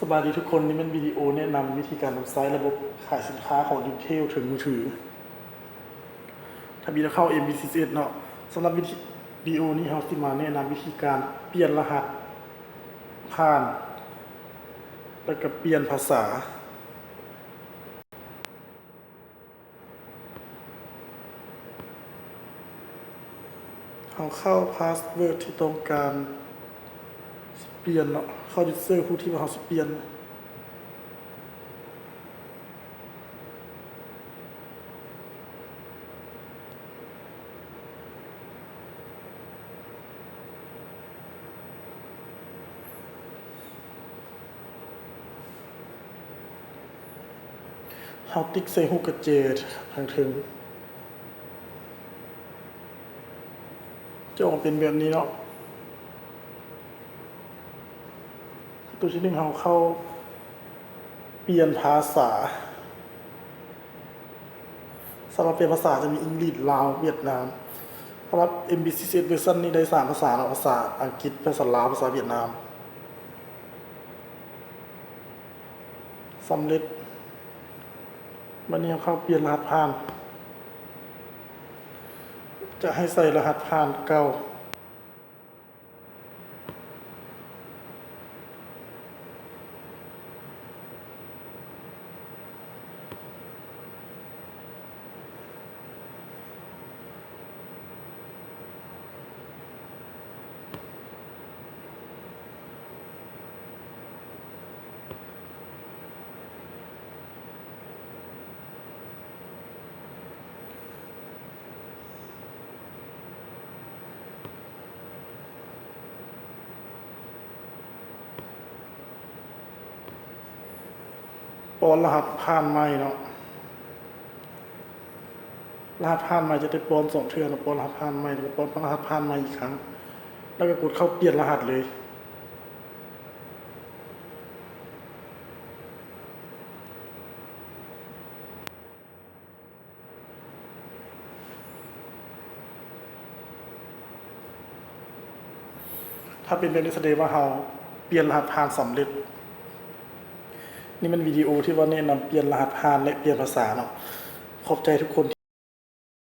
ສະບາຍດີທຸກຄົນ, ນີ້ແມ່ນວິດີໂອແນະນຳວິທີການນຳໃຊ້ລະບົບຂາຍສິນຄ້າຂອງ Intel ເທິງມືຖື. ທຳອິດເຂົ້າ ເອັມບີສີ່ສິບເອັດເນາະ. ສຳລັບວິດີໂອນີ້ເຮົາຊິມາແນະນຳວິທີການປ່ຽນລະຫັດຜ່ານ ແລ້ວກະປ່ຽນພາສາ. ເຮົາເຂົ້າພາສເວີດທີ່ຕ້ອງການຊິປ່ຽນເນາະ, ເຂົ້າ user ຜູ້ທີ່ວ່າເຮົາຊິປ່ຽນ. ເຮົາຕິກໃສ່ຮູບກະແຈທາງເທິງ ຈະອອກເປັນແບບນີ້ເນາະ. ຕົວທີໜຶ່ງ ເຮົາເຂົ້າປ່ຽນພາສາ. ສຳລັບປ່ຽນພາສາຈະມີອັງກິດ, ລາວ, ຫວຽດນາມ. ສຳລັບ ເອັມບີສີ່ສິບເອັດ ເວີຊັນນີ້ໄດ້ສາມພາສາເນາະ, ພາສາອັງກິດ, ພາສາລາວ, ພາສາຫວຽດນາມ. ສຳເລັດ. ບາດນີ້ເຮົາເຂົ້າປ່ຽນລະຫັດຜ່ານ, ຈະໃຫ້ໃສ່ລະຫັດຜ່ານເກົ່າ. ປ້ອນລະຫັດຜ່ານໃໝ່ເນາະ. ລະຫັດຜ່ານໃໝ່ຈະໄດ້ປ້ອນສອງເທື່ອເນາະ, ປ້ອນລະຫັດຜ່ານໃໝ່ ແລ້ວກໍປ້ອນລະຫັດຜ່ານໃໝ່ອີກຄັ້ງ ແລ້ວກໍກົດເຂົ້າປ່ຽນລະຫັດເລີຍ. ຖ້າເປັນແບບນີ້ສະແດງວ່າເຮົາປ່ຽນລະຫັດຜ່ານສຳເລັດ. ນີ້ແມ່ນວິດີໂອທີ່ວ່າແນະນຳປ່ຽນລະຫັດຜ່ານ ແລະ ປ່ຽນພາສາເນາະ. ຂອບໃຈທຸກຄົນ